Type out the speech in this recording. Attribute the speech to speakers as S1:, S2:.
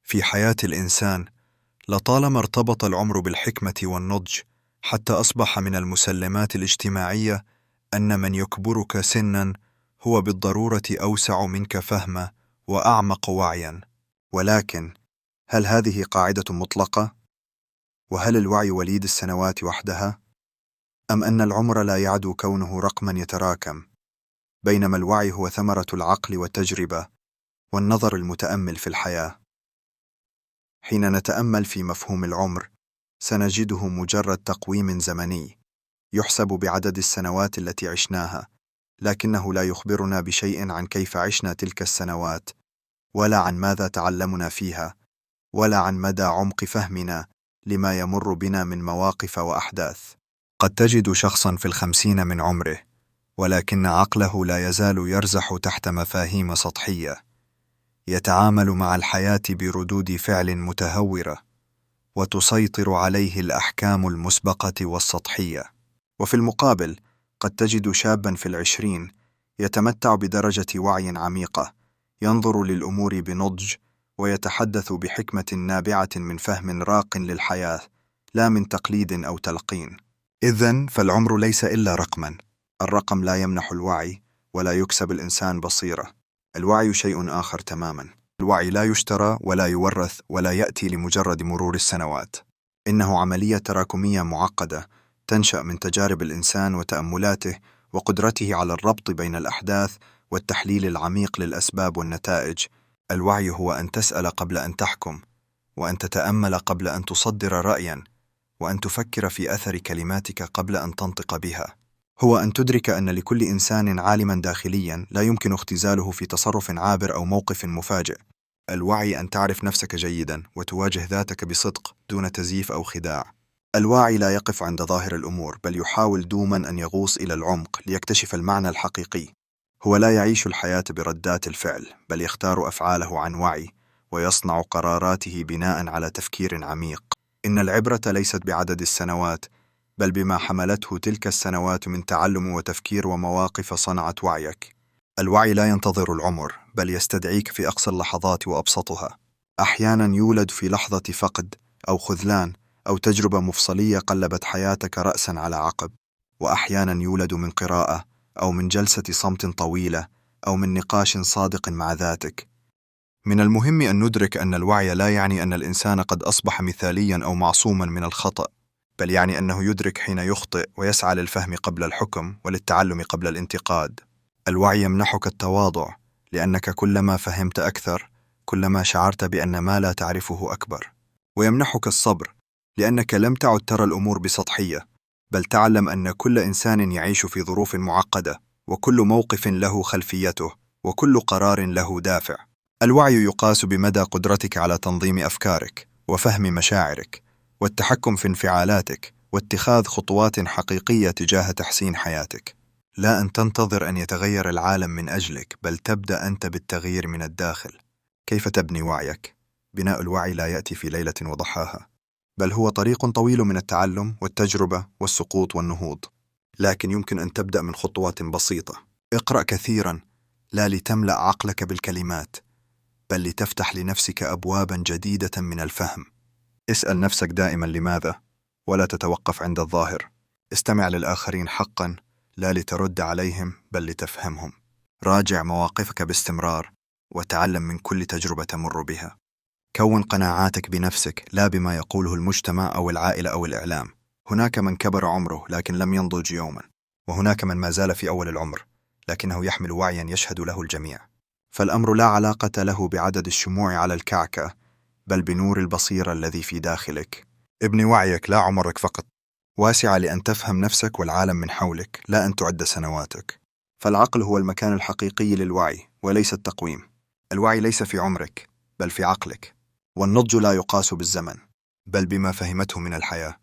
S1: في حياة الإنسان لطالما ارتبط العمر بالحكمة والنضج، حتى أصبح من المسلمات الاجتماعية أن من يكبرك سناً هو بالضرورة أوسع منك فهما وأعمق وعياً. ولكن هل هذه قاعدة مطلقة؟ وهل الوعي وليد السنوات وحدها؟ أم أن العمر لا يعدو كونه رقماً يتراكم، بينما الوعي هو ثمرة العقل والتجربة والنظر المتأمل في الحياة؟ حين نتأمل في مفهوم العمر سنجده مجرد تقويم زمني يحسب بعدد السنوات التي عشناها، لكنه لا يخبرنا بشيء عن كيف عشنا تلك السنوات، ولا عن ماذا تعلمنا فيها، ولا عن مدى عمق فهمنا لما يمر بنا من مواقف وأحداث. قد تجد شخصا في 50 من عمره، ولكن عقله لا يزال يرزح تحت مفاهيم سطحية، يتعامل مع الحياة بردود فعل متهورة، وتسيطر عليه الأحكام المسبقة والسطحية. وفي المقابل قد تجد شابا في 20 يتمتع بدرجة وعي عميقة، ينظر للأمور بنضج، ويتحدث بحكمة نابعة من فهم راق للحياة، لا من تقليد أو تلقين. إذن فالعمر ليس إلا رقما. الرقم لا يمنح الوعي ولا يكسب الإنسان بصيرة. الوعي شيء آخر تماما. الوعي لا يشترى ولا يورث ولا يأتي لمجرد مرور السنوات. إنه عملية تراكمية معقدة تنشأ من تجارب الإنسان وتأملاته وقدرته على الربط بين الأحداث والتحليل العميق للأسباب والنتائج. الوعي هو أن تسأل قبل أن تحكم، وأن تتأمل قبل أن تصدر رأياً، وأن تفكر في أثر كلماتك قبل أن تنطق بها. هو أن تدرك أن لكل إنسان عالماً داخلياً لا يمكن اختزاله في تصرف عابر أو موقف مفاجئ. الوعي أن تعرف نفسك جيداً وتواجه ذاتك بصدق دون تزييف أو خداع. الواعي لا يقف عند ظاهر الأمور، بل يحاول دوماً أن يغوص إلى العمق ليكتشف المعنى الحقيقي. هو لا يعيش الحياة بردات الفعل، بل يختار أفعاله عن وعي، ويصنع قراراته بناء على تفكير عميق. إن العبرة ليست بعدد السنوات، بل بما حملته تلك السنوات من تعلم وتفكير ومواقف صنعت وعيك. الوعي لا ينتظر العمر، بل يستدعيك في أقصى اللحظات وأبسطها. أحيانا يولد في لحظة فقد أو خذلان أو تجربة مفصلية قلبت حياتك رأسا على عقب، وأحيانا يولد من قراءة أو من جلسة صمت طويلة أو من نقاش صادق مع ذاتك. من المهم أن ندرك أن الوعي لا يعني أن الإنسان قد أصبح مثاليا أو معصوما من الخطأ، بل يعني أنه يدرك حين يخطئ ويسعى للفهم قبل الحكم وللتعلم قبل الانتقاد. الوعي يمنحك التواضع، لأنك كلما فهمت أكثر كلما شعرت بأن ما لا تعرفه أكبر. ويمنحك الصبر، لأنك لم تعد ترى الأمور بسطحية، بل تعلم أن كل إنسان يعيش في ظروف معقدة، وكل موقف له خلفيته، وكل قرار له دافع. الوعي يقاس بمدى قدرتك على تنظيم أفكارك وفهم مشاعرك والتحكم في انفعالاتك واتخاذ خطوات حقيقية تجاه تحسين حياتك. لا أن تنتظر أن يتغير العالم من أجلك، بل تبدأ أنت بالتغيير من الداخل. كيف تبني وعيك؟ بناء الوعي لا يأتي في ليلة وضحاها، بل هو طريق طويل من التعلم والتجربة والسقوط والنهوض. لكن يمكن أن تبدأ من خطوات بسيطة. اقرأ كثيرا، لا لتملأ عقلك بالكلمات، بل لتفتح لنفسك أبوابا جديدة من الفهم. اسأل نفسك دائما لماذا، ولا تتوقف عند الظاهر. استمع للآخرين حقا، لا لترد عليهم بل لتفهمهم. راجع مواقفك باستمرار، وتعلم من كل تجربة تمر بها. كون قناعاتك بنفسك لا بما يقوله المجتمع أو العائلة أو الإعلام. هناك من كبر عمره لكن لم ينضج يوما، وهناك من ما زال في أول العمر لكنه يحمل وعيا يشهد له الجميع. فالأمر لا علاقة له بعدد الشموع على الكعكة، بل بنور البصيرة الذي في داخلك. ابني وعيك لا عمرك فقط، واسعة لأن تفهم نفسك والعالم من حولك، لا أن تعد سنواتك. فالعقل هو المكان الحقيقي للوعي وليس التقويم. الوعي ليس في عمرك بل في عقلك، والنضج لا يقاس بالزمن بل بما فهمته من الحياة.